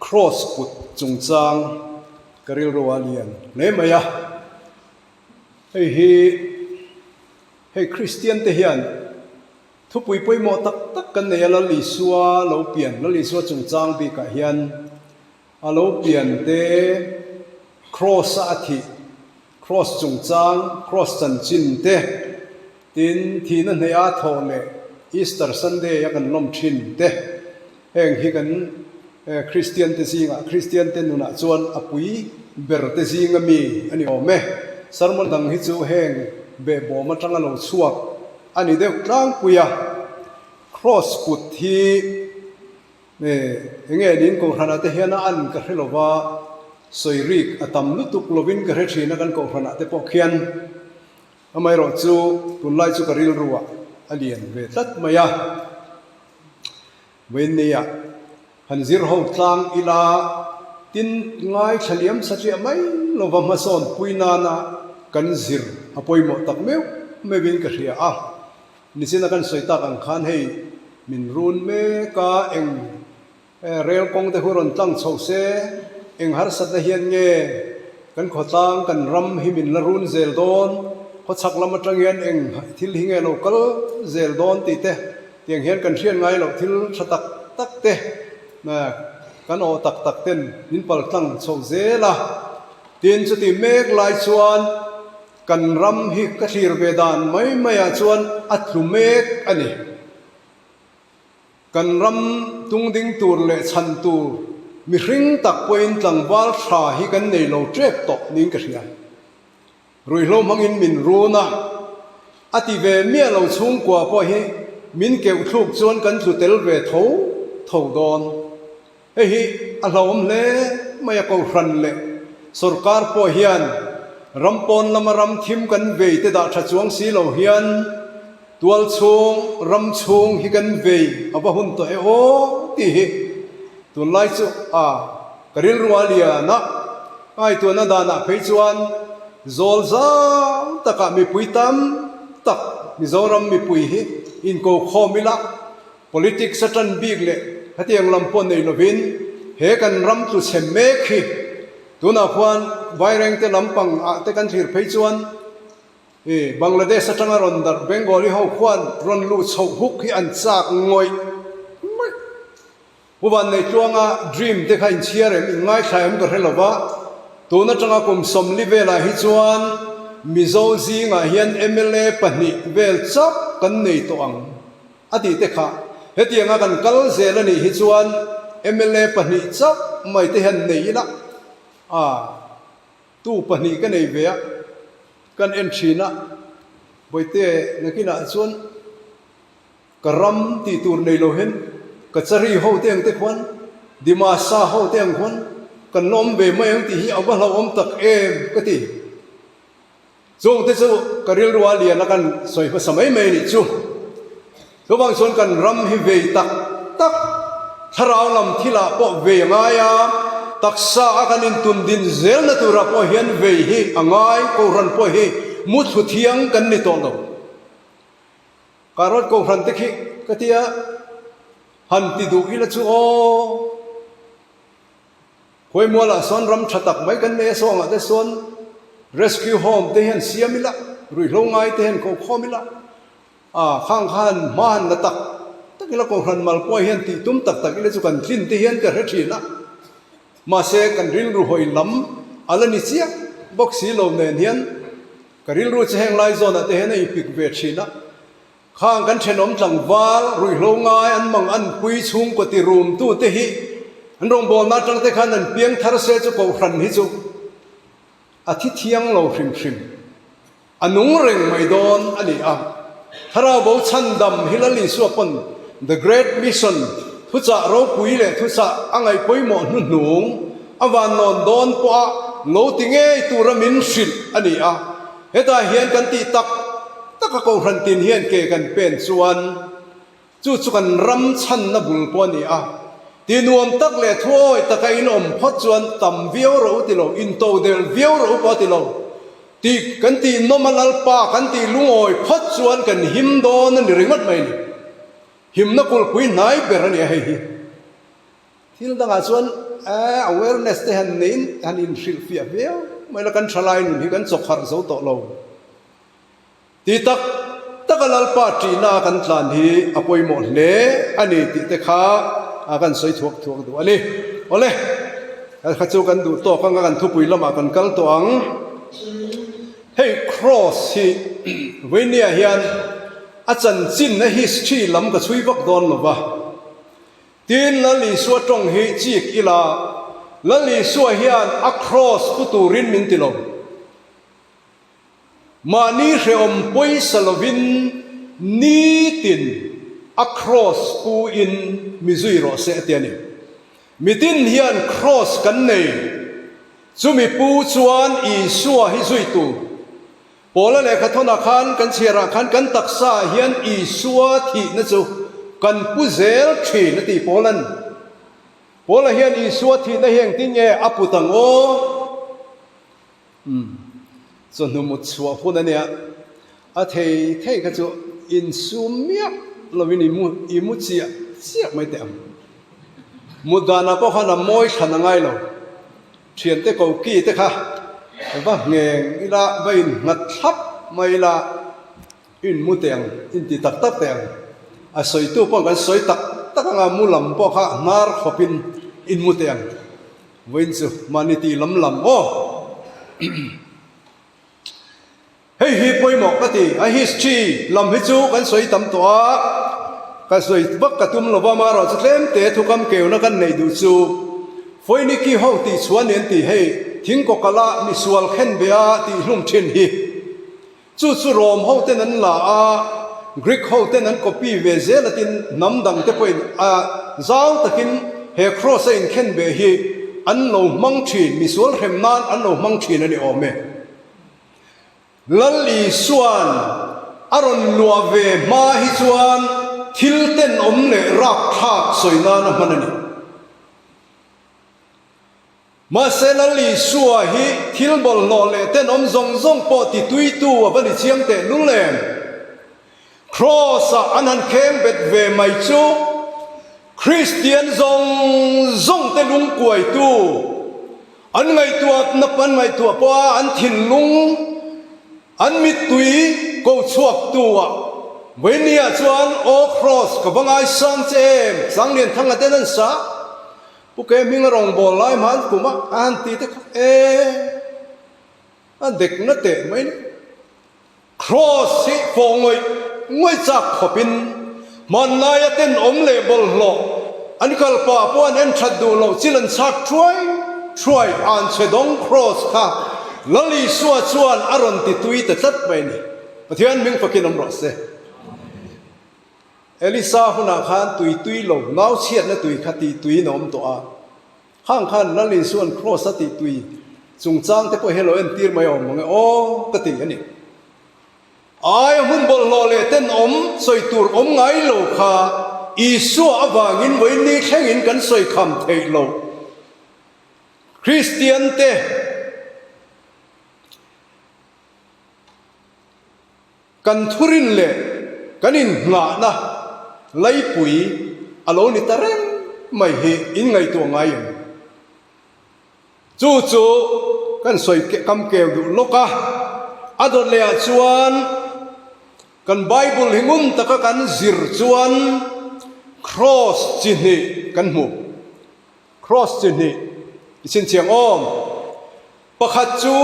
Kraws kut chungchang ka rilru a lian hle mai a. Hei hi hei Kristian te hian thupui pawimawh tak tak kan nei a, Lal Isua lo pian, Lal Isua chungchang bikah hian a lo pian te Kraws a a thih, Kraws chungchang, Kraws chanchin te, tin thihna hneha thawh leh Easter Sunday a kan lawm thin te, heng hi kan Kristian te zingah, Kristian te nunah chuan a pui ber te zinga mi a ni awm e. Sermon dang hi chu heng behbawm atanga lo chhuak a ni deuh tlangpui a. Kraws kut hi Eng nge niin Kohhranah te hian a an ka hre lo va, sawi rik a tam lutuk lovin ka hre thin a kan Kohhranah te pawh khian. Amaherawh chu tunlai chu ka rilruah a lian ve tlat mai a. Vawiinnia han zir ho tlang ila tin ngaithla liam satliah mai lova hmasawn pui nana kan zir a pawimawh tak meuh meuhin ka hria a. Nichina kan sawi tak ang khan hei min run mek a, eng rel kawng te hu rawn tlang chho se, eng harsatna hian nge kan khawtlang kan ram hi min la run zel dawn, khawchhak lam atang hian eng thil hi nge lo kal zel dawn tih te, tiang hian kan hriat ngai loh thil tha tak tak te kan awh tak tak ten min pal tlang chho zel a. Tin chuti mek lai chuan. Kan ram hi ka thlir ve dan mai maiah chuan a tlu mek a ni. Kan ram tungding tur leh chhan tur mihring tak pawhin tlangval tha hi kan nei lo tep tawh niin ka hria. Ruihhlo hmangin min run a, a ti ve miah lo chhungkua pawh hi min keuh thluk chuan kan tlu tel ve tho tho dawn. Hei hi a hlauhawm hle mai a, Kohhran leh sawrkar pawh hian ram pawn lama ram thim kan vei te dah tha chuang si lo hian tual chhung, ram chhung hi kan vei a va hun tawh e aw tih hi tunlai chu a ka rilru a lian a, ngaihtuahna danah phei chuan zawl zau takah mipui tam tak Mizoram mipui hi inkokhawm ila. Politics a tan bik leh hetiang lam pawh nei lovin he kan ram tlu chhe mek hi tunah khuan Vairengte lampang ah te kan thlir phei chuan i Bangladesh atanga rawn darh Bengali ho khuan rawn luh chhoh huk hi an chak ngawih ngawih. Pu Vanneitluanga dream te kha inchhiar em, inngaithla em ka hre lo va, tun atanga kum 40 velah hi chuan Mizo zingah hian mla pahnih vel chauh kan nei tawh ang a tih te kha. Hetianga kan kal zel a nih hi chuan mla pahnih chauh mai te hian nei ila a, tu pahnih ka nei ve a, kan en thin a, Bawihte nakinah chuan Ka ram tih tur nei lo hian ka chari ho te ang te khuan, Dimasa ho te ang khuan kan la awm ve mai ang tih hi a va hlauhawm tak em ka ti. Chung te chu ka rilru a lian a kan sawi hmasa mai mai a nih chu. Chuvang chuan kan ram hi vei tak tak, thlarau lam thilah pawh vei a ngai a, taksa a kan intun din zelna turah pawh hian vei hi a ngai, Kohhran pawh hi muthlu thiang kan ni tawh lo. Karwat Kohhran te khi ka tia han ti duh ila chu aw. Khuaimualah sawn ram tha tak mai kan nei a, sawngah te sawn rescue home te hian siam ila, ruihhlo ngai te hian ko khawm ila, a khang kha han hma han la tak tak ila Kohhran mal pawh hian tih tum tak tak ila chu kan tlin te hian ka hre thin a. Mahse kan rilru hawi lam a la ni chiah bawk si lo nen hian Ka rilru chu heng lai zawnah te hian a ipik ve thin a, khang kan thenawm tlangval ruihhlo ngai an mang an pui chhungkaw ti rum tu te hi an rawngbawlna atang te khan an piang thar se chu Kohhran hi chu a thi thiang lo hrim hrim, a nung reng mai dawn a ni a. Thlarau bo chhandam hi Lal Isua pawn The Great Mission thuchah ropui leh thuchah a ngaih pawimawh hnuhnung a van nawn dawn pawha lo ti ngei tura min hrilh a ni a. Hetah hian kan tih tak tak a Kohhran tin hian ke kan pen chuan chu chu kan ram chhanna bul pawh a ni a. Ti nuam tak leh thuawi taka in awm phawt chuan tam viau rawh u ti lo, into del viau rawh u pawh a ti lo. Tih kan tih nawm a Lalpa kan tih lungawi phawt chuan kan him dawn a ni ringawt mai ni. Himna kulhpui hnai ber a ni a hei hi. Thil dangah chuan awareness te han neiin han inhrilhfiah viau mai la, kan thalai nun hi kan chawkharh zo tawh lo. Ti tak taka Lalpa ṭihna a kan tlan hi a pawimawh hle a ni tih te kha kan sawi thuak thuak duh a ni. Awle, kha chu kan duh tawk anga kan thupui lamah kan kal tawh ang. Hei Kraws hi Vainia hian a chanchin, a history lam ka chhui vak dawn lo va. Tin, Lal Isua tawng hi chik ila, Lal Isua hian a Kraws pu turin min ti lo. Mahni hrehawm pawisa lovin nitin a Kraws pu in mi zui rawh se a ti a ni. Mitin hian Kraws kan nei, chumi pu chuan Isua hi zui tur. Paula lehkha thawnah khan kan chhiarah khan kan taksa ah hian Isua thihna chu kan pu zel thin a ti Paula'n. Paula hian Isua thihna hi engtin nge a put ang aw? Umm, chawhnu mut chhuah hun a nia, a thei thei kha chu insum miah lovin i mu i mu chiah chiah mai teh ang. Mut danah pawh khan a mawi thlan a ngai lo. Thiante koki te kha va ngheng ila, va innghat thlap mai ila, in mu teh ang, in ti tak tak teh ang. A sawitu pawh kan sawi tak tak anga mu lam pawh kha hnar khawpin in mu teh ang. Vawiin chu mahni tih lam lam aw. Hei hi pawimawh ka ti, a history lam hi chu kan sawi tam tawh a, ka sawi vak ka tum lova amaherawh chu tlem te thukam keuna kan neih duh chu Foiniki ho tih chhuan nen tih hei thingkawkala misual khen be a tih hlum thin hi. Chu chu Rom ho ten an la a, Greek ho ten an copy ve zel a tin hnam dang te pawhin a zau takin he cross a inkhen ve hi an lo hmang thin, misual hrem nan an lo hmang thin a ni awm e. Lal Isua'n a rawn luah ve hma hi chuan thil tenawm leh rapthlak sawi nan a hman a ni. Mahse Lal Isua hi thil bawlhhlawh leh tenawm zawng zawng pawh ti tuitu a va ni chiang teh lul em? Kraws-ah an han kheng bet ve mai chu Kristian zawng zawng te lungkuaitu, an ngaihtuah nap an ngaihtuah pawha an thinlung, an mittui ko chhuaktu ah Vawinia chuan Aw Kraws ka va ngaisang che em? Sanglianthanga ten an sa. Pu Ke hming a rawngbâwl lai hma an kum a, a han ti te kha e, a dekna teh mai ni. Kraws hi fawh ngawih ngawih chak khawpin hmanlaia tenawm leh bawlhhlawh an kal pah pawh an en that duh loh chil an chhak thuai thuai an chhe dawng kraws kha Lal Isua chuan a rawn ti tui ta tlat mai ni. Pathian hming fakin awm rawh se. Elisa hunah khan tui tui lo, nau chhiatna tui kha tih tuiin a awm tawh a. Khang khan Lal Isua'n Kraws a tih tui chungchang te pawh hi lo entir mai awm ang e aw ka ti a ni. Aia hmun bawlhhlawh leh tenawm sawi tur awm ngai lo kha Isua avangin vawiin thlengin kan sawi kham theih loh. Kristian te. Kan thurin leh kan inhnahna laipui a lo ni ta reng mai hi in ngaihtuah ngai em? Chu chu kan sawi kam keu duh lawk a, a dawt lehah chuan kan Bible hi ngun taka kan zir chuan Kraws chi hnih kan hmu. Kraws chi hnih i chhinchhiang awm. Pakhat chu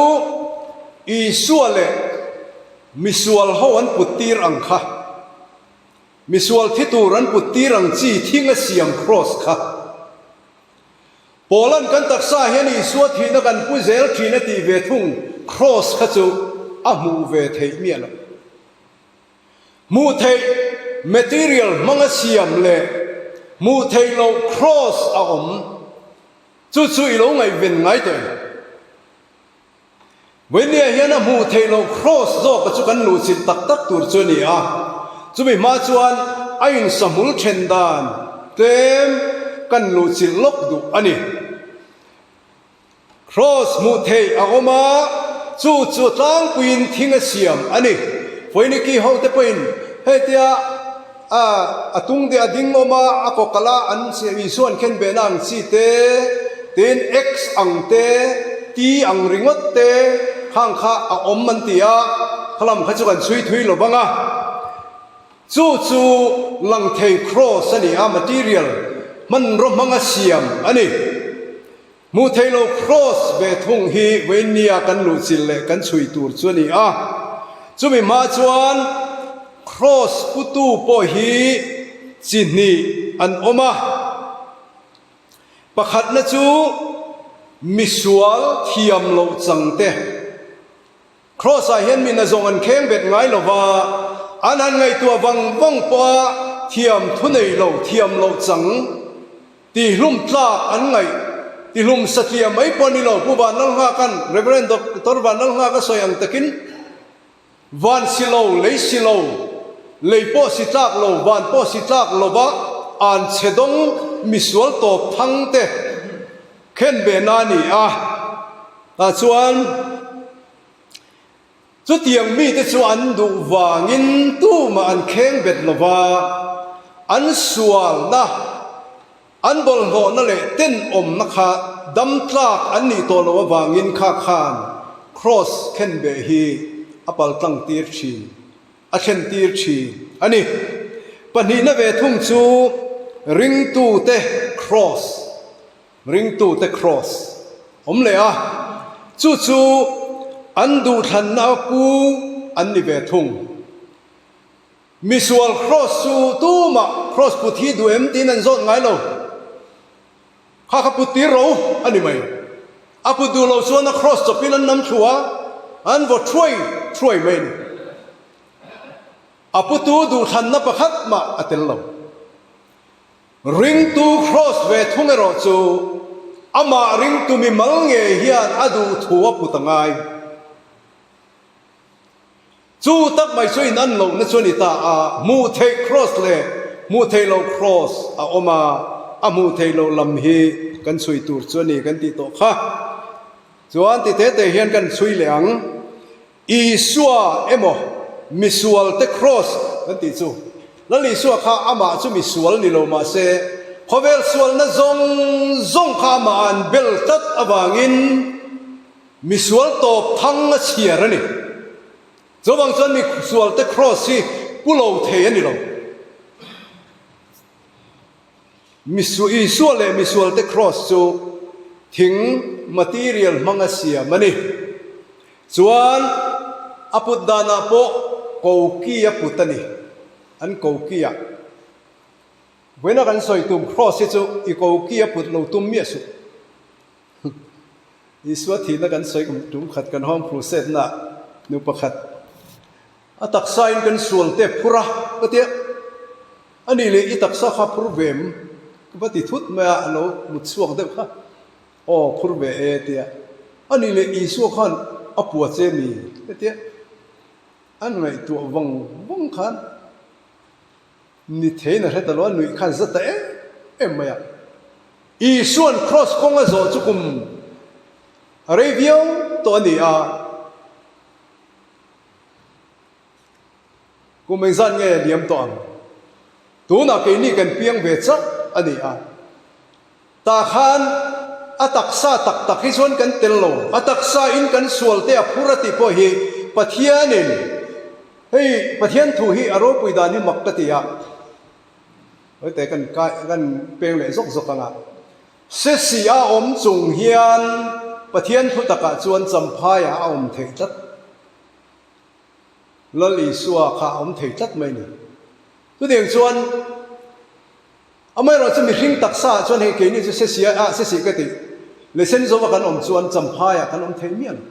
Isua leh misual ho an put tir ang kha, misual thi tur an put tir ang chi thing a siam kraws kha. Paula'n kan taksa hian Isua thihna kan pu zel thin a tih ve thung kraws kha chu a hmuh ve theih miah lo. Hmuh theih material hmanga siam leh hmuh theih loh kraws a awm. Chu chu i lo ngaihven ngai tawh em? Vawinia hian a hmuh theih loh kraws zawka chu kan luhchilh tak tak tur chu a ni a, chumi hma chuan a insahmul then dan tlem kan luhchilh lawk duh a ni. Kraws hmuh theih a awm a, chu chu tlangpuiin thing a siam a ni. Foiniki hote pawhin hetia. A a tung deh a ding awm a, a kawkalh a, an Isua an khen behna ang chi te, tin X ang te, T ang ringawt te khang kha a awm an ti a, khalam kha chu kan chhui thui lo vang a. Chu chu lang thei cross a ni a, material hmanraw hmanga siam a ni. Hmuh theih loh Kraws ve thung hi Vainia kan luhchilh leh kan chhui tur chu a ni a. Chumi hma chuan Kraws putu pawh hi chi hnih an awm a. Pakhatna chu misual thiam loh changte. Kraws-ah hian mi nazawng an kheng bet ngai lo va, an han ngaihtuah vang vang pawha thiam thu nei lo, thiam loh chang, tihlum tlak an ngaih, tihlum satliah mai pawh ni lo, Pu Vanlalnghaka'n, Rev. Doctor Vanlalnghaka sawi ang takin, Van si lo, lei si lo, lei pawh si tlak lo, van pawh si tlak lo va, an chhe dawng misual tawp thang te khen ve na a ni a. Tah chuan chutiang mite chu an duh vangin tumah an kheng bet lo va, an sualna, an bawlhhlawhna leh tenawmna kha dam tlak an nih tawh loh avangin kha khan Kraws khenbeh hi a paltlang tir thin, a thlen tir thin a ni. Pahnihna ve thung chu ringtute Kraws. Ringtute Kraws awm leh a, chu chu an duhthlanna pu an ni ve thung. Misual Kraws chu tumah Kraws put hi duh em tiin an zawt ngai lo. Kha kha put tir ro a ni mai. A put duh lo chuan a Kraws chawpin an nam thlu a, an vaw thuai thuai mai a ni. A putu duhthlanna pakhat mah a tel lo. Ringtu Kraws ve thung erawh chu amah ringtu mi mal ngei hian a duh thu a put a ngai. Chu tak mai chu in an lohna chu a ni ta a, hmuh theih Kraws leh hmuh theih loh Kraws a awm a, a hmuh theih loh lam hi kan chhui tur chu a ni kan tih tawh kha. Chuan ti te te hian kan chhui leh ang. Isua emaw misualte kraws kan tih chu Lal Isua kha amah chu misual ni lo mah se khawvel sualna zawng zawng kha amah an bel tlat avangin misual tawp thang a chhiar a ni. Chuvang chuan misualte kraws hi pu lo thei a ni lo. Isua leh misualte kraws chu thing material hmanga siam a ni. Chuan a put danah pawh koki a put a ni. An koki ah. Vawiina kan sawi tum kraws hi chu i koki a put lo tum miah suh. Isua thihna kan sawi tum khat kan home crusade na nu pakhat A taksa in kan sual te phur a, ka tia. A nih leh i taksa kha phur ve em? Ka va ti thut mai a, a lo mut chhuak deuh kha. Aw, phur ve e, tia. A nih leh Isua khan a pua che mi? Ka tia. An ngaihtuah vang vang khan ni theiin a hre ta lo a, nuih khan za ta em em mai a. Isua'n kraws kawng a zawh chu kum a rei viau tawh a ni a. Kum engzat nge liam tawh ang? Tunah keini kan piang ve chauh a ni a. Tah khan a taksa tak tak hi chuan kan tel lo. A taksa in kan sual te a phur a tih pawh hi Pathianin hei Pathian thu hi a ropui dan hi mak ka ti a. Hawite kan kai kan peng leh zawk zawk ang a. Sesi a awm chung hian Pathian thu takah chuan Champhaiah a awm theih tlat. Lal Isua kha a awm thei tlat mai a ni. Chutiang chuan amaherawh chu mihring taksa ah chuan hei keini chu Sesia ah Sesi ka tih lesen zova kan awm chuan Champhaiah kan awm thei miah lo.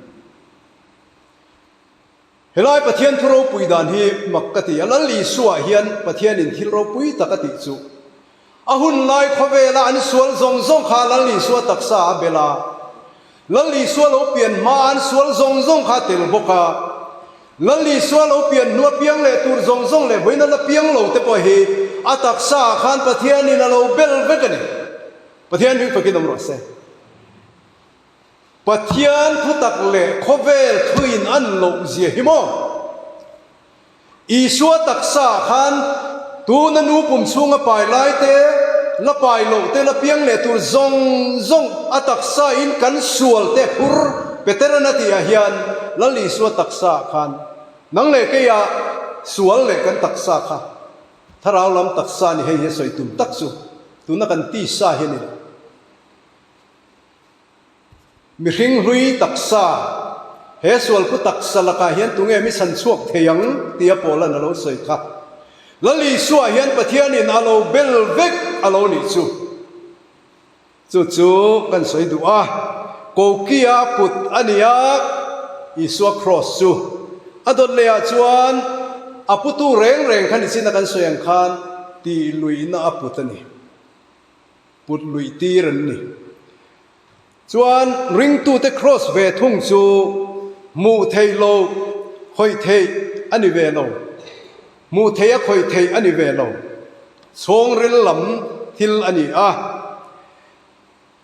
Helai Pathian thu ropui dan hi mak ka ti a, Lal Isua hian Pathianin thil ropui tak a tih chu a hun lai khawvela an sual zawng zawng kha Lal Isua taksa a bel a, Lal Isua lo pian hma an sual zawng zawng kha a tel bawk a, Lal Isua lo pian hnu a piang leh tur zawng zawng leh vawiin a la piang lo te pawh hi a taksa ah khan Pathianin a lo bel vek a ni. Pathian hming fakin awm rawh se. Pathian thutak leh khawvel thuin an loh zia hi maw? Isua taksa ah khan Tuna nu pum chhunga pai lai te, la pai loh te, la piang leh tur zawng zawng a taksa in kan sual te phur Peteran a tih ah hian Lal Isua taksa ah khan nang leh keia sual leh kan taksa kha thlarau lam taksa ni hei hi a sawi tum tak chu tuna kan tisa hi a ni lo. Mihring hlui taksa, he sualpu taksa lakah hian tunge mi chhan chhuak thei ang tia Paula'n a lo sawi kha. Lal Isua hian Pathianin a lo bel vek a lo nih chu. Chu chu kan sawi duh a, Kokia put a ni a, Isua kraws chu. A dawt lehah chuan a putu reng reng kha nichina kan sawi ang khan tih luihna a put a ni. Put luih tir an ni. Chuan ringtute kraws ve thung chu hmuh theih lo, khawih theih a ni ve lo. Hmuh theih a khawih theih a ni ve lo. Chhawng ril lam thil a ni a.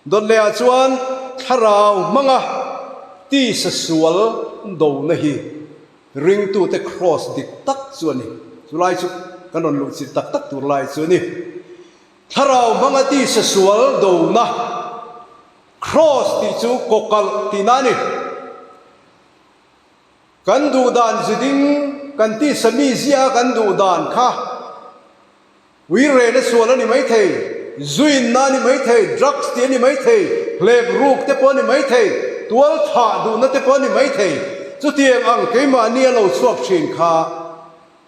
Dawtlehah chuan thlarau hmanga tisa sual dona hi ringtute kraws dik tak chu a ni. Chulai chu kan rawn luh chilh tak tak tur lai chu a ni. Thlarau hmanga tisa sual dona, Kraws tih chu kawkalh tihna a ni. Kan duh dan ziding, kan tisa mi ziah a kan duh dan kha uirena sual a ni maithei, zuinna a ni maithei, drugs tih a ni maithei, hlep ruk te pawh a ni maithei, tual thah duhna te pawh a ni maithei. Chutiang ang keimahni a lo chhuak thin kha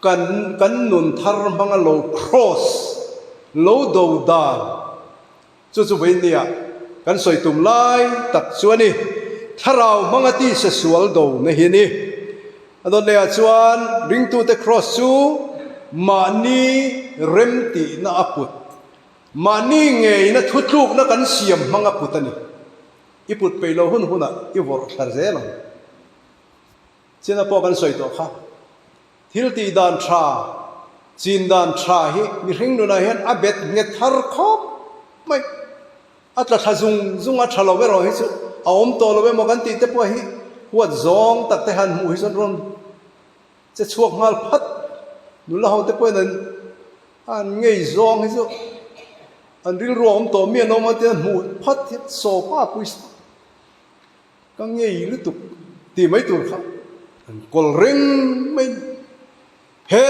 Kan kan nun thar hmanga lo cross, lo do dan chu chu vawinia kan sawi tum lai tak chu a ni. Thlarau hmanga tisa sual do na hi a ni. A dawt lehah chuan ringtute cross chu mahni remtihna a put, mahni ngeina thutlukna kan siam hmanga put a ni. I put peih lo hun hunah i vawrh thla zel ang. China pawh kan sawi tawh kha. Thil tih dan tha, chin dan tha hi mihring nunah hian a bet nghet thar khawp mai. A tla thla zung zung a tha lo erawh hi chu a awm tawh lo emaw kan tih te pawh hi huat zawng tak te han hmuh hi chuan rawn che chhuak nghal phat. Nula ho te pawhin an an ngei zawng hi chu an rilru a awm tawh mi an awm a tia hmuh phat hi sawpa pawisa. Ka ngei lutuk tih mai tur kha an kawl reng mai a ni. He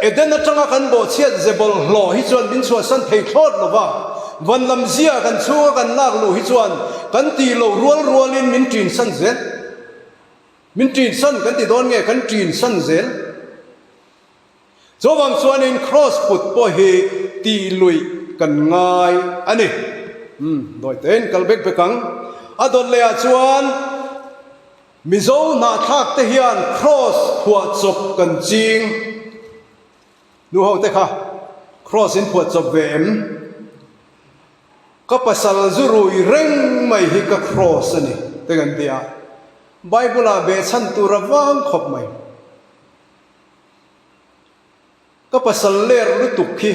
Eden atanga kan bawhchhiat ze bawlhhlawh hi chuan min chhuahsan thei thlawt lo va, van lam zia kan chhunga kan lak luh hi chuan kan tih loh rual rualin min ṭinsan zel. Min ṭinsan kan ti dawn nge kan ṭinsan zel. Chuvang chuanin Kraws put pawh hi tih luih kan ngai a ni. Umm, dawi tein kal bek bek ang. A dawt lehah chuan Mizo hnahthlak te hian Kraws phuah chawp kan ching. Nu ho te kha Kraws in phuah chawp ve em? Ka pasal zu rui reng mai hi ka Kraws a ni te kan ti a. Bible-ah behchhan tur a vang khawp mai. Ka pasal ler lutuk hi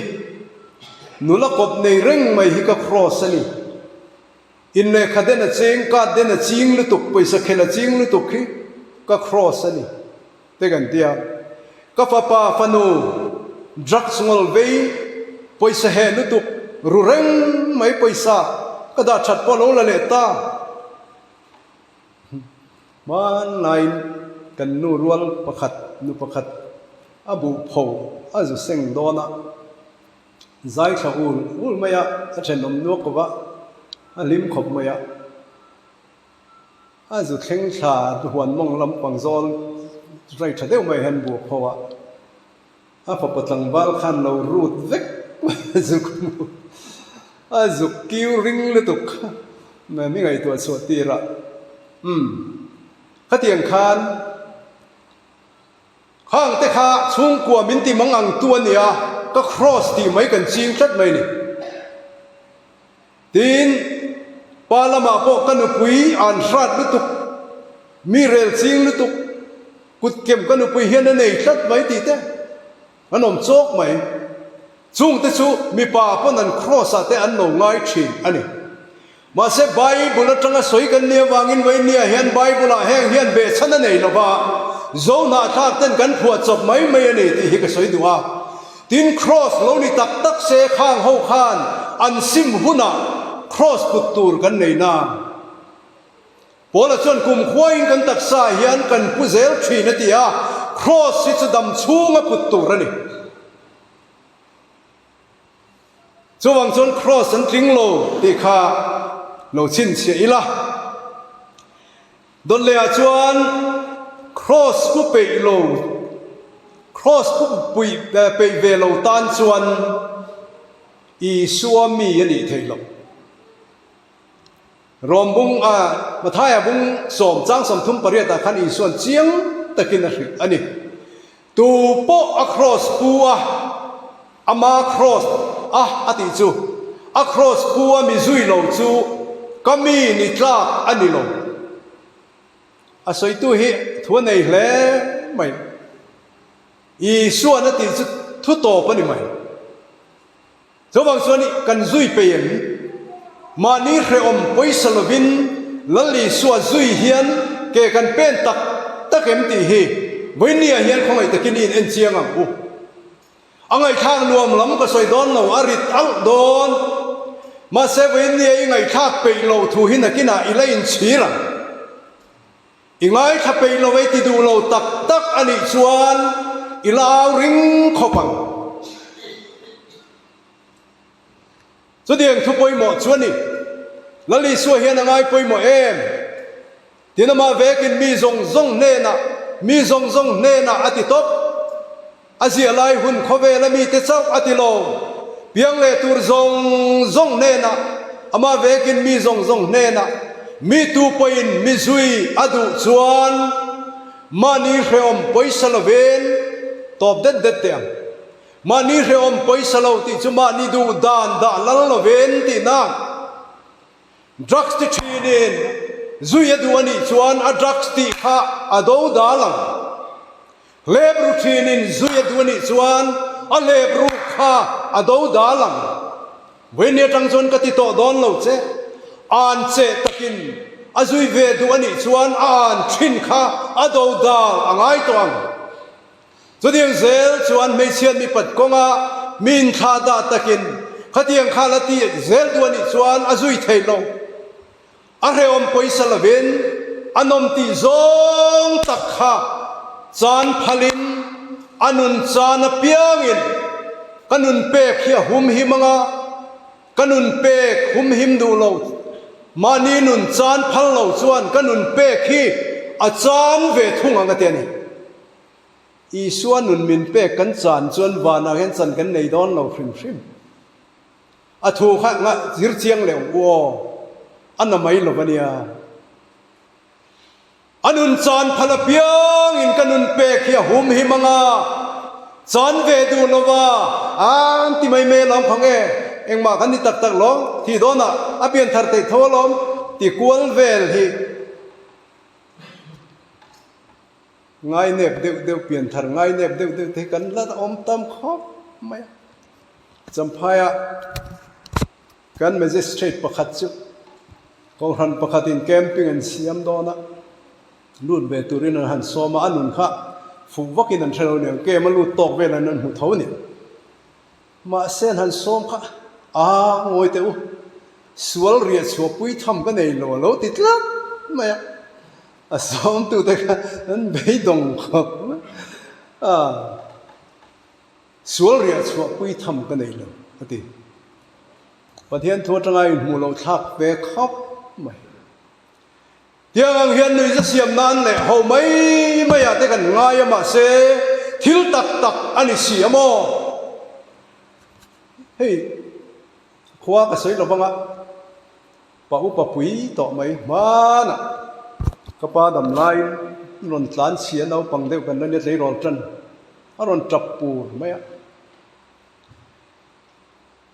nula kawp nei reng mai hi ka cross a ni. In lehkha den a cheng, card den a ching lutuk, pawisa khelh a ching lutuk hi ka cross a ni te kan ti a. Ka fapa fanu drugs ngawl vei, pawisa heh lutuk, ru reng mai pawisa ka dah that pawh a lo la leh ta. Hmanlaiin kan nu rual pakhat, nu pakhat a buh pho a zu seng dawn a, zai thla ul ul mai a, a thenawm nuak kawp a, a hlim khawp mai a. A zu thleng thla huan mawng lampang zawl rai tha deuh mai hian buh pho a. A fapa tlangval khan lo rut vek mai a zuk hmu a zuk kiu ring lutuk kha mi ngaihtuah chhuah tir a umm khatiang khan khang te kha chhungkua min ti mang ang tu a nia ka cross tih mai kan ching tlat mai ni tin pa lamah pawh ka nupui an hrat lutuk mi rel ching lutuk Kut kem ka nupui hian a nei tlat mai tih te an awm chawk mai. Chungte chu mipa pawn an cross ah te an lo ngai thin a ni. Mahse Bible atanga sawi kan nih avangin Vainia hian Bible ah heng hian behchhan a nei lova, Zohnahthlak ten kan phuah chawp mai mai a ni tih hi ka sawi duh a. Tin, Kraws lo ni tak tak se khang ho khan an sim hunah Kraws put tur kan nei na. Paula chuan kum khuain kan taksa hian kan pu zel thin a ti a, Kraws hi chu dam chhunga put tur a ni. Chuvang chuan Kraws an tling lo tih kha lo chhinchhiah ila. Dawtlehah chuan Kraws pu peih lo, Kraws pu puih peih ve lo tan chuan Isua mi a nih theih loh. Rom bung a Mathaia bung sawm chang 38 ah khan Isuan chiang takin a hrilh a ni. Tu pawh a kraws pu a, ama kraws a a tih chu, a kraws pu a mi zui lo chu ka mi ni tlak a ni lo. A sawitu hi thu a nei hle mai. Isuan a tih chu thu tawp a ni mai. Chuvang chuan i kan zui pei em? Mahni hrehawm pawisa lovin Lal Isua zui hian ke kan pen tak tak em tih hi vawinia hian khawngaih takin i in en chiang ang u. A ngaihthlak nuam lam ka sawi dawn lo, a rit alh dawn. Mahse vawinia i ngaihthlak peih lo thu hi nakinah i la inchhir ang. I ngaithla peih lo ei ti duh lo tak tak a nih chuan i la au ring khawp ang. Chutiang thu pawimawh chu a ni. Lal Isua hian a ngai pawimawh em? Tin amah vekin mi zawng zawng hnenah, mi zawng zawng hnenah a ti tawp. A ziah lai hun khawvela mite chauh a ti lo. Piang leh tur zawng zawng hnenah, amah vekin mi zawng zawng hnenah, mi tu pawhin mi zui a duh chuan mahni hrehawm pawisa lovin tawp det det teh ang. Mahni hrehawm pawisa lo tih chu mahni duh dan dah lal lovin tihna. Drugs ti thinin zui a duh a nih chuan a drugs tih kha a do dal ang. Hlep ru thinin zui a duh a nih chuan a hlep ruk kha a do dal ang. Vawiin atang chuan ka ti tawh dawn lo che. An che takin a zui ve duh a nih chuan a an thin kha a do dal a ngai tawh ang. Chutiang zel chuan hmeichhia mipat kawnga mi inthlah dah takin khatiang kha la ti zel duh a nih chuan a zui thei lo. A hrehawm pawisa lovin a nawm tih zawng tak kha chan phalin a nun chan apiangin ka nun pek hi a humhim ang a, ka nun pek humhim duh lo mahni nun chan phal lo chuan ka nun pek hi a chan ve thung ang a ti a ni. Isua nun min pek kan chan chuan vanah hian chan kan nei dawn lo hrim hrim. A thu kha nga zir chiang leh u aw, a na mai lo a nia. A nun chan phal apiangin ka nun pek hi a hum him ang a, chan ve duh lo va, an ti mai mai alawm kha nge, engmah kan ni tak tak lo, thih dawnah a pian thar theih tho alawm ti kual vel hi. Ngainep deuh deuh pianthar ngainep deuh deuh te hi kan la awm tam khawp mai a. Champhaia kan magistrate pakhat chu Kohhran pakhatin camping an siam dawn a, lut ve turin an han sawm a, a nun kha fuh vakin an hre lo aniang, camp a lut tawk vel an hmu tho a ni. Mahse an han sawm kha a ngawi teh u, sual riah chhuah pui tham ka nei lo a lo ti tlat mai a. A sawmtute kha an beidawng khawp mai a, sual riah chhuah pui tham ka nei lo a ti. Pathian thu atanga inhmuh loh thlak ve khawp mai. Tiang ang hian nuihza siam nan leh ho mai mai ah te kan ngai a mahse thil tak tak a ni si a maw? Hei khua ka sawi lo vang a. Pa upa pui tawh mai hmanah ka pa dam laiin rawn tlan chhia naupang deuh kan la nia tleirawl tan a rawn tap pur mai a.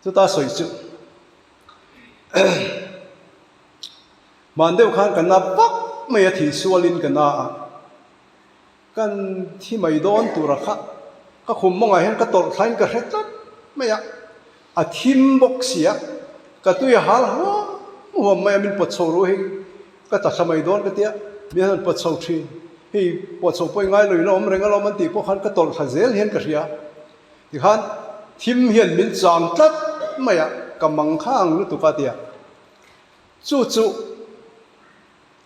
Chuta sawi chu hman deuh khan ka na vak mai a thihsualin ka na a. Kan thi mai dawn tura kha ka khum mawngah hian ka tawlh thlain ka hre tlat mai a, a thim bawk si a, ka tui a hal huam huam mai a, min pawt chho ruh hi ka ta thla mai dawn ka tia, min han pawt chho thin, hei pawt chho pawh i ngai lo in a awm reng alawm an tih pawh khan ka tawlh thla zel hian ka hria. Tikhan thim hian min chang tlat mai a, ka mang kha ang lutuk a tia. Chu chu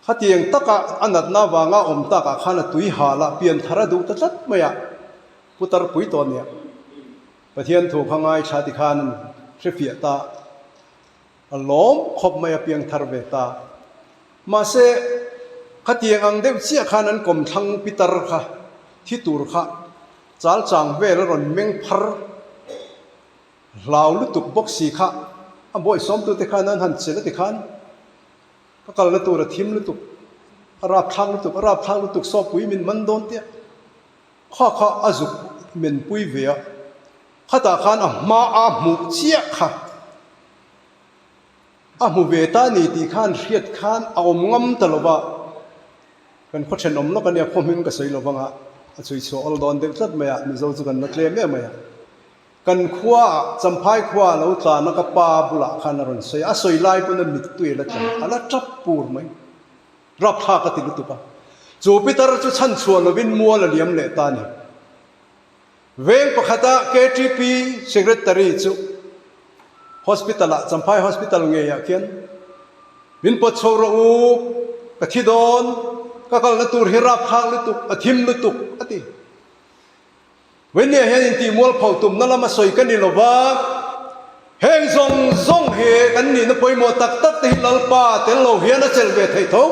khatiang taka a natna avanga awm takah khan a tui hal a, pian thar a duh ta tlat mai a, putar pui tawh a nia. Pathian thu kha ngaithla tikhan an hrefiah ta. A lawm khawp mai a piang thar ve ta. Mahse, khatiang ang deuh chiah khan an kawmthlang pitar kha thi tur kha chal chang vel a rawn meng phar hlau lutuk bawk si kha a bawihsawmtute khan an han chelh a ti khan ka kalna tur a thim lutuk, a rapthlak lutuk, a rapthlak lutuk sawpui min man dawn tia kha kha a zuk menpui ve a. Khatah khan a hma a hmuh chiah kha a hmu ve ta ni tih khan hriat khan a awm ngam ta lo va, kan khaw thenawm lawk a nia, khaw hming ka sawi lo vang a, a chhui chhuah awl dawn deuh tlat mai a, Mizo chu kan la tlem em mai a. Kan khua ah, Champhai khua a lo tlan a ka pa bulah khan a rawn sawi a, a sawi lai pawn a mittui a la tla, a la tap pur mai. Rapthlak a ti lutuk a, chu pitar chu chhanchhuah lovin mual a liam leh ta a ni. Veng pakhata KTP Secretary chu Hospital-ah, Champhai Hospital ngeiah khian min pawt chho rawh u, ka thi dawn, ka kalna tur hi rapthlak lutuk, a thim lutuk, a ti. Vawinia hian intihmual pho tumna lama sawi ka ni lova, heng zawng zawng hi kan nihna pawimawh tak tak te hi Lalpa tel lo hian a chelh ve theih tho.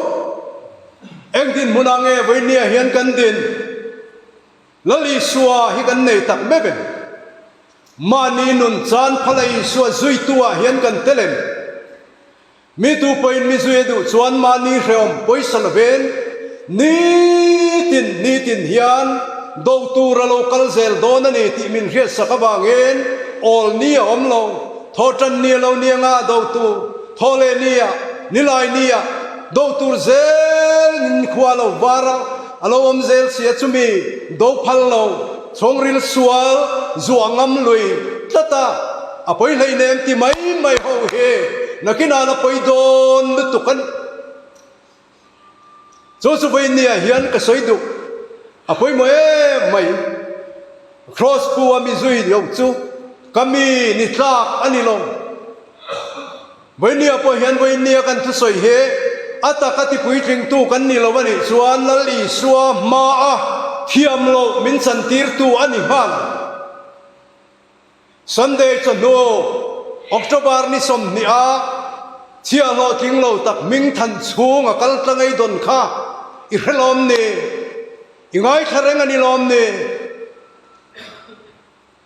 Eng dinhmunah nge Vawinia hian kan din? Lal Isua hi kan nei tak meuh em? Mahni nun chan phala Isua zuitu ah hian kan tel em? Mi tu pawhin mi zui a duh chuan mahni hrehawm pawisa lovin nitin nitin hian do tur a lo kal zel dawn a ni tih min hriatsak avangin awl ni a awm lo. Thawhtan ni a lo ni anga do tur, thaw leh ni ah, nilai ni ah do tur zel in khua a lo var a, a lo awm zel si a chumi do phal lo, chhungril sual zuah ngam lui tlat a, a pawi hleinem ti mai mai ho hi nakinah la pawi dawn lutuk a ni. Chu chu vawinia hian ka sawi duh a pawimawh em mai. Kraws pu a mi zui lo chu ka mi ni tlak a ni lo. Vawinia pawh hian vawinia kan thusawi hi a taka tipuitlingtu kan ni lo a nih chuan Lal Isua hmaa thiam loh min chantirtu a ni nghal. Sunday chawhnu, October ni 20 a chhiahhlawh tling lo tak hming than chhung a kal tlang ei dawn kha i hre lawm ni? I ngaithla reng a ni lawm ni?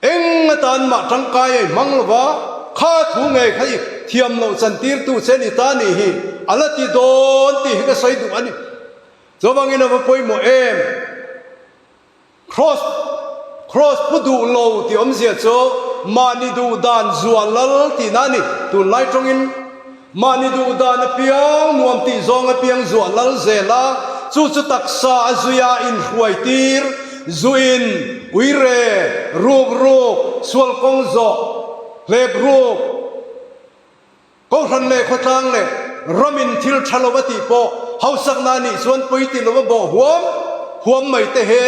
Eng atan mah tangkai a i hmang lo va, kha thu ngei kha i thiam loh chantirtu che ni ta nih hi a la ti dawn tih hi ka sawi duh a ni. Chuvangin a va pawimawh em? Kraws, Kraws pu duh lo tih awmzia chu mahni duh dan zual lal tihna a ni. Tunlai tawngin mahni duh dan apiang nuam tih zawng apiang zuah lal zel a, chu chu taksa a zuia inhruai tir, zuin, uire, ruk ruk, sual kawng zawh, hlep ruk, Kohhran leh khawtlang leh ramin thil tha lo a tih pawh hausakna a nih chuan pawi ti lo a bawh huam huam mai te he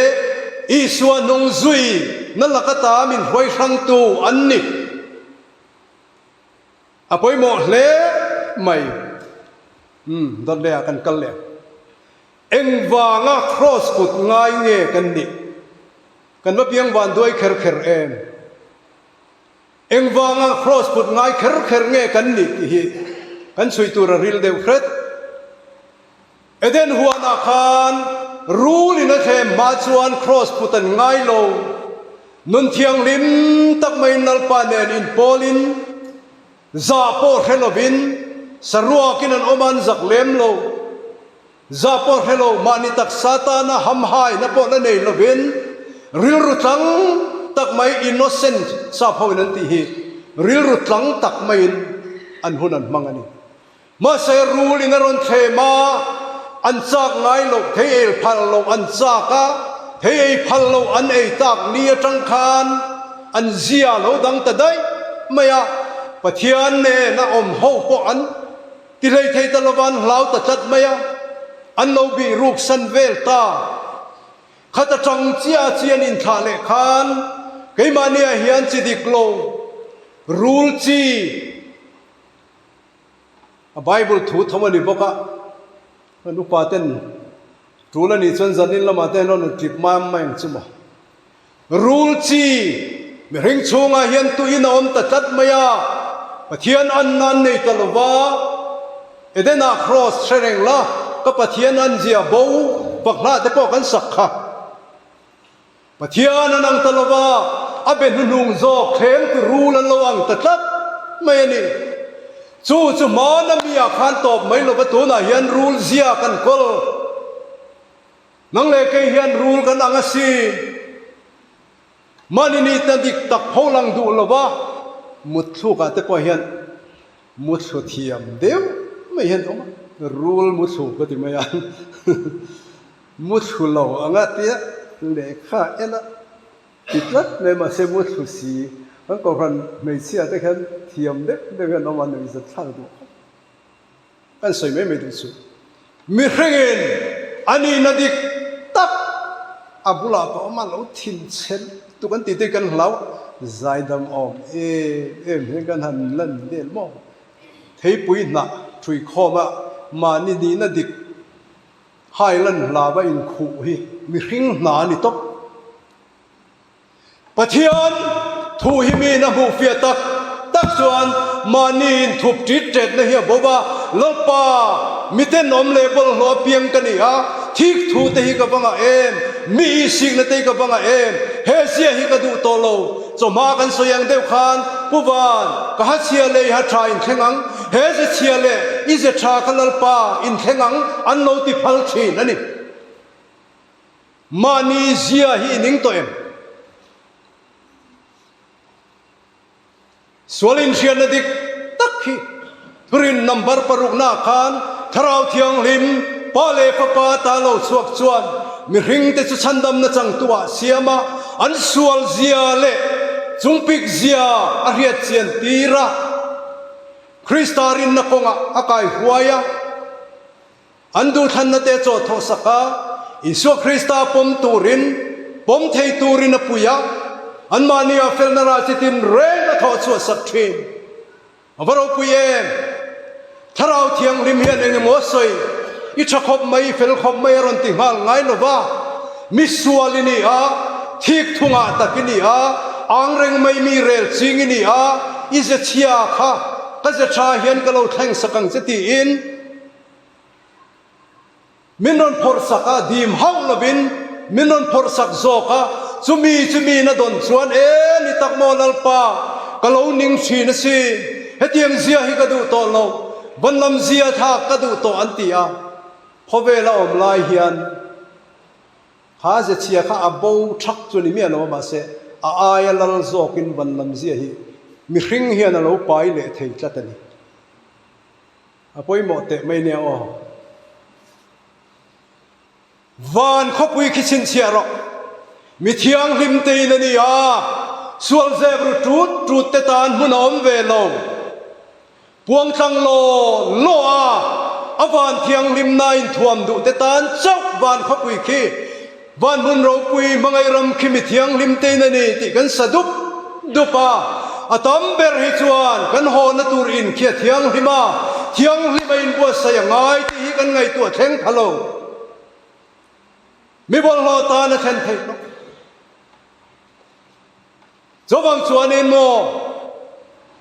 Isua hnung zui na laka ta min hruai hrangtu an ni. A pawimawh hle mai. Umm dawt leh ah kan kal leh. Engvanga kraws kut ngai nge kan nih? Kan va piang van duai kher kher em? Engvanga kraws put ngai kher kher nge kan nih tih hi kan chhui tur a ril deuh hret. Eden huanah khan rulin a thlem hma chuan kraws put an ngai lo. Nun thianghlim tak maiin Lalpa nen inpawlin zah pawh hre lovin saruakin an awm a, an zak lem lo. Za pawh hre lo, mahni taksa tana hamhaina pawh la nei lovin rilru tlang tak mai, innocent sap hoin an tih hi, rilru tlang tak maiin an hun an hmang a ni. Mahse rul in a rawn thlem a, an chak ngai loh, thei ei phal loh an chak a, thei ei phal loh an ei tak ni atang khan an zia lo dang ta daih mai a, Pathian nen a awm ho pawh an Ti hlei thei ta lova an hlau ta tlat mai a, an lo bih ruk san vel ta. Khat atang chiah a chi an inthlah leh khan. Keimahniah hian chi dik lo, rul chi, a Bible thu tho a ni bawk a, kan upa ten tul a nih chuan zanin lamah te hian rawn tlip mai mai ang chu maw. Rul chi mihring chhungah hian tuin a awm ta tlat mai a, Pathian an nan nei ta lo va, Edenah kraws hre reng la, ka Pathian an zia bo pakhlah te pawh kan sak kha. Pathian an ang ta lo va, a be hnuhnung zawk thleng tu rul an lo ang ta tlat mai a ni. Chu chu hmana mi ah khan tawp mai lo va tunah hian rul zia kan kawl. Nang leh kei hian rul kan ang asin. Mahni nihna dik tak pho lang duh lo va, mutthlukah te pawh hian muthlu thiam deuh mai hian awm a, rul muthlu ka ti mai a, muthlu lo anga tia lehkha en a ti tlat mai mahse muthlu si kan kohhran hmeichhia te khian thiam deuh deuh hian awm a nuihzat thlak duh khawp. Kan sawi mai mai duh chu mihringin a nihna dik tak a bulah ka awm a, lo thinchhe lutuk an tih te kan hlau zaidam awm em em hian kan han lan vel maw? Theipui hnah ṭhui khawma mahni nihna dik hai lan hlava inkhuh hi mihring hna a ni tawp. Pathian thu hi miin a hmuh fiah tak tak chuan mahni inthup ṭit ṭetna hi a bo va, Lalpa, miten awm leh bawlhhlawh apiang ka ni a, thik thu te hi ka va ngah em, mi isikna te hi ka va ngah em, he zia hi ka duh tawh lo. Chawhma kan sawi ang deuh khan, Pu Van, ka ha chhia leh i ha ṭha inthleng ang, he ze chhia leh i ze ṭha kha Lalpa inthleng ang, an lo ti phal ṭhin a ni. Mahni zia hi i ning tawh em? Sual inhriatna dik tak hi thurin number paruknaah khan Thlarau Thianghlim, Pa leh Fapa ta lo chhuak chuan mihringte chu chhandamna changtuah siam a, an sual zia leh chungpik zia a hriat chian tir a, Krista rinna kawngah a kaihuai a. An duhthlanna te chaw thawh sak a, Isua Krista pawm turin, pawm thei turin a pui a, anmahni ah felna rah chi tin reng a thawh chhuah sak thin. A va ropui em! Thlarau Thianghlim hian eng emaw a sawi, I tha khawp mai, i fel khawp mai a rawn ti nghal ngai lo va, mi sual i ni a, thik thungah tak i ni a, ang reng mai mi rel ching i ni a, i ze chhia kha ka ze tha hian ka lo thleng sak ang che tiin, Min rawn phawrh sak a, dim hauh lovin min rawn phawrh sak zawk a, chumi chu miin a dawn chuan, E ni tak maw Lalpa, ka lo ning thin a si, hetiang zia hi ka duh tawh lo, van lam zia thlak ka duh tawh an ti a, khawvel a awm lai hian kha ze chhia kha a bo thak chu ni miah lo a, mahse a aia lal zawkin van lam zia hi mihring hian a lo pai leh thei tlat a ni. A pawimawh teh mai nia aw. Van khawpui khi chhinchhiah rawh. Mi thianghlim tein a ni a, sual zep ru tut tut te tan hmun a awm ve lo. Puangtlang law law a, a van thianghlimna inthuam duh te tan chauh van khawpui khi Van hmun ropui hmangaih ram khi mi thianghlim tein a ni tih kan sa dup dup a, a tam ber hi chuan kan hawna tur in khi a thianghlim a, thianghlim a inbuatsaih a ngai tih hi kan ngaihtuah thleng pha lo. Mi bawlhhlawh tan a thlen theih loh. Chuvang chuanin maw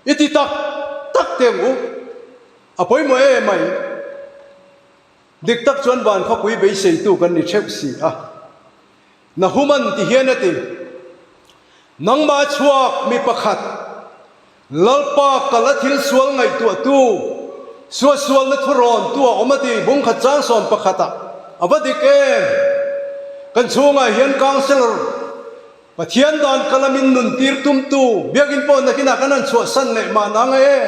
i ti tak tak teh ang u, a pawimawh em mai. Dik tak chuan van khawpui beiseitu kan ni theuh si a. Nahuman ti hian a ti, Nangmah chhuak mi pakhat, Lalpa kal a thil sual ngaihtuahtu, suahsualna thurawntu a awm a ti, bungkhat chang 11 ah a va dik em? Kan chhungah hian councillor, Pathian dan kal a min nuntir tumtu, biakinn pawh nakinah kan han chhuahsan leh mahna ngai e.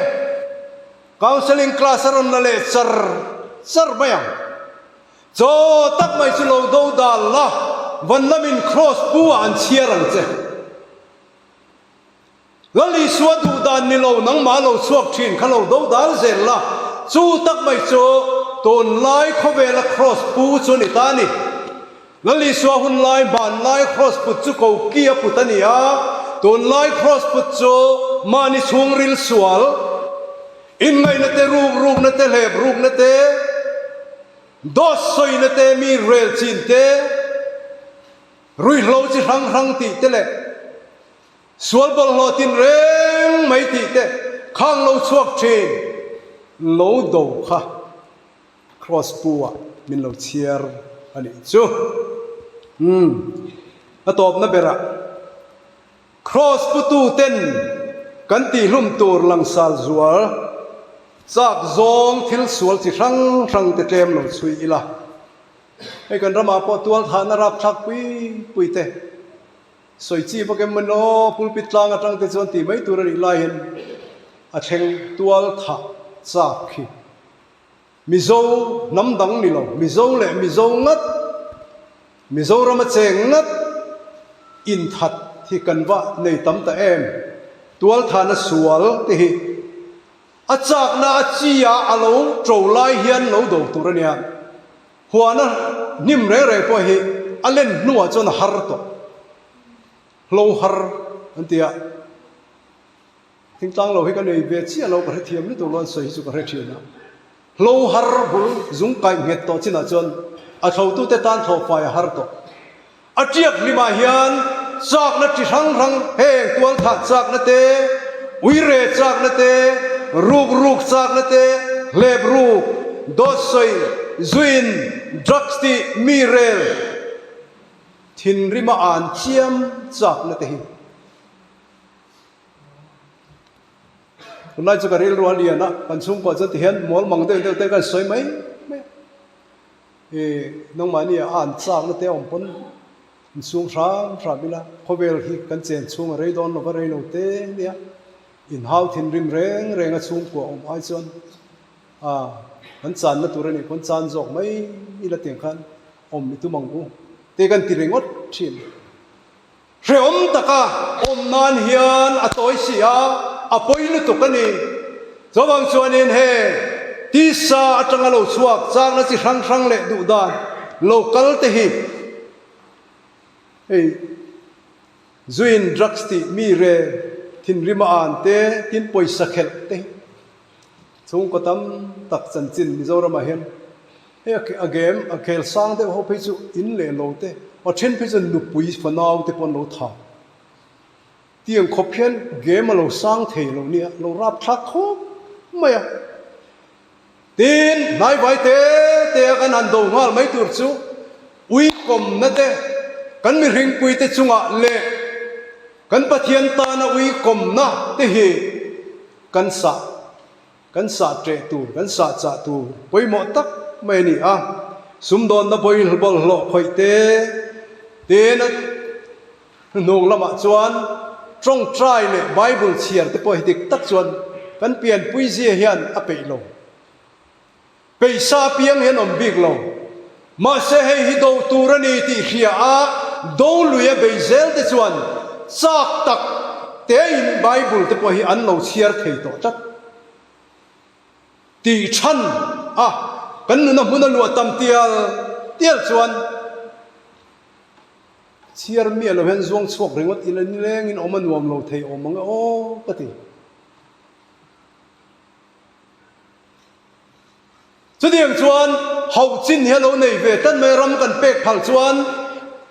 Counselling class a rawn la leh char char mai ang. Chaw tak mai chu lo do dal la, van lamin cross pu ah an chhiar ang che. Lal Isua duh dan ni lo nangmah lo chhuak thin kha lo do dal zel la, chu tak mai chu tunlai khawvela cross pu chu ni ta ni. Lal Isua hun lai hmanlai cross put chu koki a put a ni a. Tunlai Kraws put chu mahni chhungril sual, inngaihna te, ruk rukna te, hlep rukna te, dawt sawina te, mi rel chin te, ruihhlo chi hrang hrang tih te leh sual bawlhhlawh tin reng mai tih te khang lo chhuak thin lo do kha. Kraws pu ah min lo chhiar a nih chu. Umm, a tawpna berah Kraws putu ten kan tihhlum tur langsal zual chak zawng thil sual chi hrang hrang te tlem lo chhui ila. Hei kan ramah pawh tual thahna rapthlak pui pui te sawi chi vak em maw pulpit tlang atang te chuan tih mai tur a nih laiin a thleng tual thah chak khi. Mizo hnam dang ni lo, Mizo leh Mizo ngat, Mizorama cheng ngat inthat hi kan va nei tam ta em? Tualthana sual te hi a chakna a chi a a lo to lai hian lo do tur a nia. Huana hnim reng reng pawh hi a len hnuah chuan a har tawh, hlo har an ti a. Thingtlang lo hi ka nei ve chiah lo, ka hrethiam lutuk lo an sawi hi chu ka hre thin a. Hlo har bul zung kaih nghet tawh chinah chuan a thlotute tan thlawhfai a har tawh. A tiak hlimah hian chakna chi hrang hrang heng tualthah chakna te, uire chakna te, ruk ruk chakna te, hlep ruk, dawt sawi, zuin, drugs tih mi rel thinrima an chiam chakna te hi. Tunlai chu ka rilru a lian a, kan chhungkua chuan tihian mawl mang deuh deuh te kan sawi mai mai a. I nangmahni a an chakna te a awm pawn inchhung hram hram ila khawvel hi kan chen chhung a rei dawn lova rei lo te nia inhau thinrim reng reng a chhungkua awm ai chuan a kan channa tur a nih pawn chan zawk mai ila tiang khan awm i tum ang u te kan ti ringawt thin. Hrehawm taka awm nan hian a tawi si a, a pawi lutuk a ni. Chuvang chuanin he tisa atanga lo chhuak chakna chi hrang hrang leh duh dan lo kal te hi hei zuin drugs tih mi re thinrim a an te tin pawisa khelh te hi Chhungkaw tam tak chanchin Mizoramah hian hei a game a khel sang deuh ho phei chu in leh lo te a then phei chuan nupui fanau te pawh an lo tha. Tiang khawp hian game a lo sang thei lo nia, lo rap thlak khawp mai a. Tin, hnaivai te te a kan han do nghal mai tur chu uikawmna te kan mihringpui te chungah leh kan Pathian tana uikawmna te hi Kan sah, kan sah ṭeh tur, kan sah chah tur pawimawh tak mai a ni a. Sumdawnna bawlhhlawh khawih te tena hnung lamah chuan ṭawngṭai leh Bible chhiar te pawh hi dik tak chuan kan pianpui zia hian a peih lo. Peisa piang hian awm bik lo. Mahse hei hi do tur a ni tih hria a, do lui a bei zel te chuan chak tak tein Bible te pawh hi an lo chhiar thei tawh tlat. Tih than a kan nuna hmun a luah tam tial tial chuan chhiar miah lo hian zuang chhuak ringawt ila nilengin awm a nuam lo thei awm ang e aw ka ti. Chutiang chuan hauh chin hi a lo nei ve tlat mai, ram kan pek phal chuan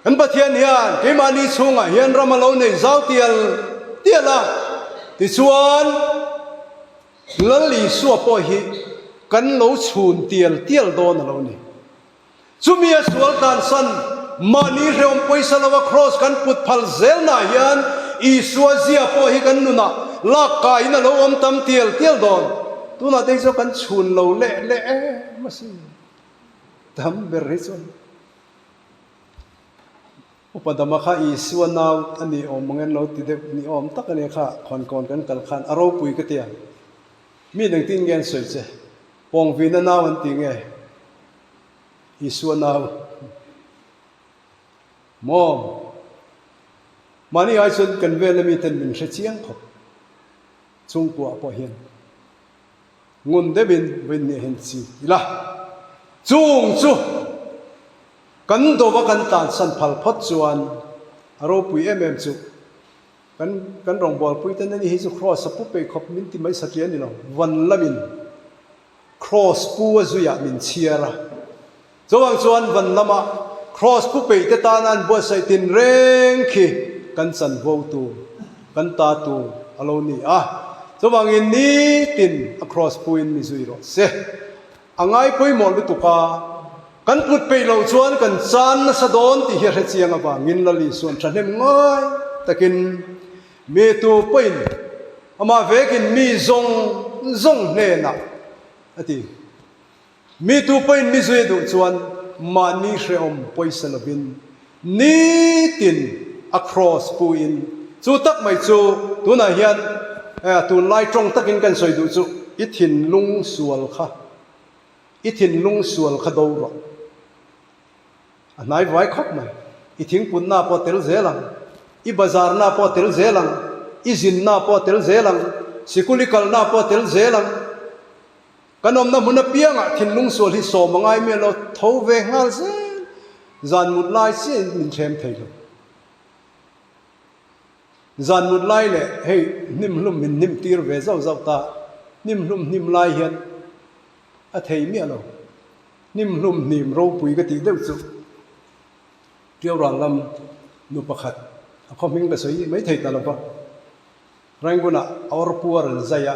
kan Pathian hian keimahni chhungah hian ram a lo nei zau tial tial a, tichuan Lal Isua pawh hi kan lo chhun tial tial dawn a lo ni. Chumi a sual tlansan, mahni hrehawm pawisa lova kraws kan put phal zelnaah hian Isua zia pawh hi kan nunah lak kaiin a lo awm tam tial tial dawn. Tunah te hi chuan kan chhun lo leh leh em asin. Tam ber hi chuan Upa Dama kha Isua nau a ni awm ang en lo ti deuh ni awm tak a nia kha khawnkawn kan kal khan a ropui ka ti a. Mi engtin nge an sawi che? Pawngvina nau an ti nge? Isua nau maw? Mahni ai chuan kan vela miten min hre chiang khawp chhungkuah pawh hian ngun deuhin vawiin hian chi ila. Chung chu kan dova kan tlansan phal phawt chuan a ropui em em chu. Kan kan rawngbawlpui ten ani hi chu Kraws a pu peih khawp min ti mai satliah a ni lo. Van lamin Kraws pu a zuiah min chhiar a. Chuvang chuan van lama Kraws pu peih te tana an buatsaih tin reng khi kan chanvo tur, kan ta tur a lo ni a. Chuvangin nitin a Kraws puin mi zui rawh se. A ngai pawimawh lutuk a, kan put peih loh chuan kan chan nasa dawn tih hi a hre chiang avangin Lal Isuan thahnem ngai takin mi tu pawhin amah vekin mi zawng zawng hnenah a ti. Mi tu pawhin mi zui a duh chuan mahni hrehawm pawisa lovin nitin a kraws puin chu tak mai chu tunah hian tunlai tawng takin kan sawi duh chu i thinlung sual kha i thinlung sual kha do rawh a hnai vai khawp mai i thingpunna pawh tel zel ang i bazarna pawh tel zel ang i zinna pawh tel zel ang sikul i kalna pawh tel zel ang. Kan awmna hmun apiangah thinlung sual hi sawm a ngai miah lo, tho ve nghal zel. Zan mut lai chiahin min thlem thei lo. Zan mut lai leh hei hnimhlum min hnim tir ve zauh zauh ta, hnimhlum hnim lai hian a thei miah lo. Hnimhlum hnim ropui ka tih deuh chu Tiaural lam nu pakhat a khaw hming ka sawi mai thei ta lo va. Rangoon-ah a awr puar an zai a,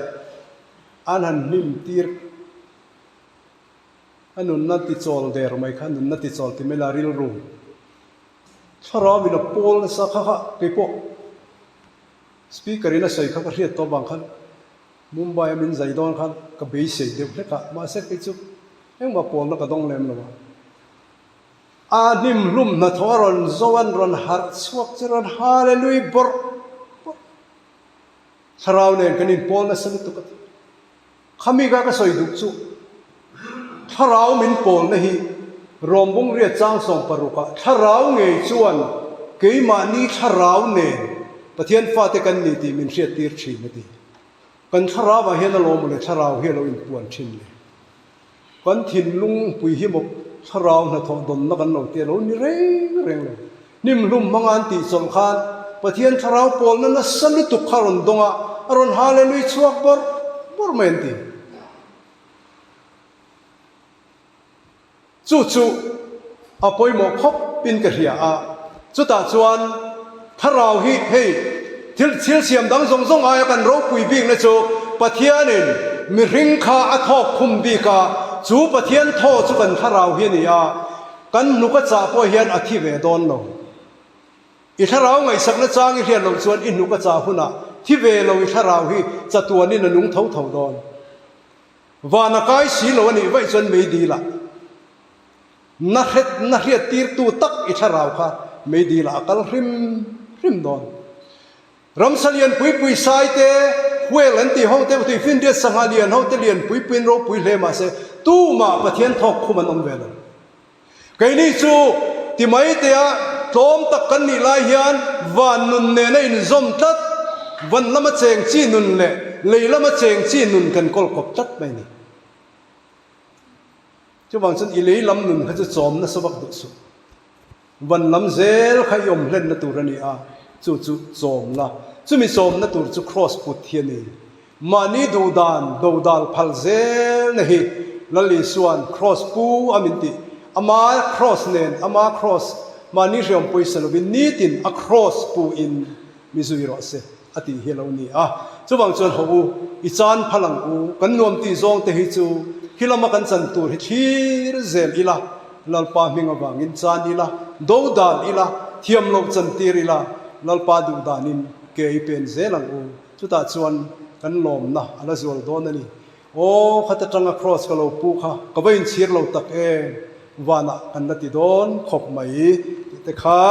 an han hnim tir a nunna tichawl der mai kha, nunna tichawl ti mai la rilru thlarau in a pawl nasa kha kha keipawh speaker in a sawi kha ka hriat tawh vang khan Mumbai a min zai dawn khan ka beisei deuh hlek a, mahse kei chu engmah pawlna ka dawng lem lo a. A hnim hlum hnathawh a rawn zo an rawn harh chhuak chu rawn Hallelui bawrh bawrh. Thlarau nen kan inpawl nasa lutuk a ti. Khami kha ka sawi duh chu Thlarau min pawlna hi Rawmbung riat chang 16 ah Thlarau ngei chuan keimahni Thlarau nen Pathian fate kan ni tih min hriattir thin a ti. Kan Thlarau ah hian a lawm le Thlarau hi a lo inpuan thin le. Kan thinlung pui hi maw thlarau hnathawh dawnna kan lo ti a lo ni reng reng lo. Hnimhlum hmanga an tih chawlh khan Pathian thlarau pawlna nasa lutuk kha a rawn dawng a, a rawn Hallelui chhuak bawrh bawrh mai an ti. Chu chu a pawimawh khawp in ka hria a, chutah chuan thlarau hi hei thil thil siam dang zawng zawng aia kan ropui bikna chu Pathianin mihring kha a thawk khum bik a, chu Pathian thaw chu kan thlarau hi a ni a, kan hnuk a chah pawh hian a thi ve dawn lo. I thlarau ngaihsakna chang i hriat loh chuan i hnuk a chah hunah thi ve lo i thlarau hi chatuanin a nung tho tho dawn. Van a kai si lo a nih vaih chuan meidil ah na hret na hriat tir tu tak i thlarau kha meidil ah a kal hrim hrim dawn. Ramsa lian pui pui sai te, whale an tih ho te, tuifinriat sangha lian ho te lian pui puiin ropui hle mah se tumah Pathian thawk khum an awm ve lo. Keini chu ti mai tea tlawm tak kan nih lai hian van nun nena inzawm tlat, van lama cheng chi nun leh lei lama cheng chi nun kan kawl kawp tlat mai a ni. Chuvang chuan i lei lam nun kha chu chawm nasa vak duh suh. Van lam zel kha i awm hlenna tur a ni a, chu chu chawm la. Chumi chawmna tur chu kraws put hi a ni. Mahni duhdan dodal phal zel na hi Lal Isua'n kraws pu a min tih. Ama kraws nen, ama kraws mahni hriam pawisa lovin nitin a kraws pu in mi zui rawh se a tih hi a lo ni a. Chuvang chuan haw u, i chan phal ang u, kan nuam tih zawng te hi chu khi lama kan chan tur hi thlir zel ila, Lalpa hming avangin chan ila, dodal ila, thiam loh chantir ila, Lalpa duhdanin ke i pen zel ang u. Chutah chuan kan lawmna a la zual dawn a ni. Aw, khat atanga kraws ka lo pu kha ka va inchhir lo tak em, vanah kan la ti dawn khawp mai tih te kha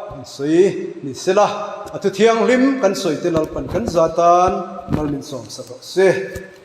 kan sawi ni sela, a thu thianghlim kan sawi te Lalpan kan za tan mal min sawm sak rawh se.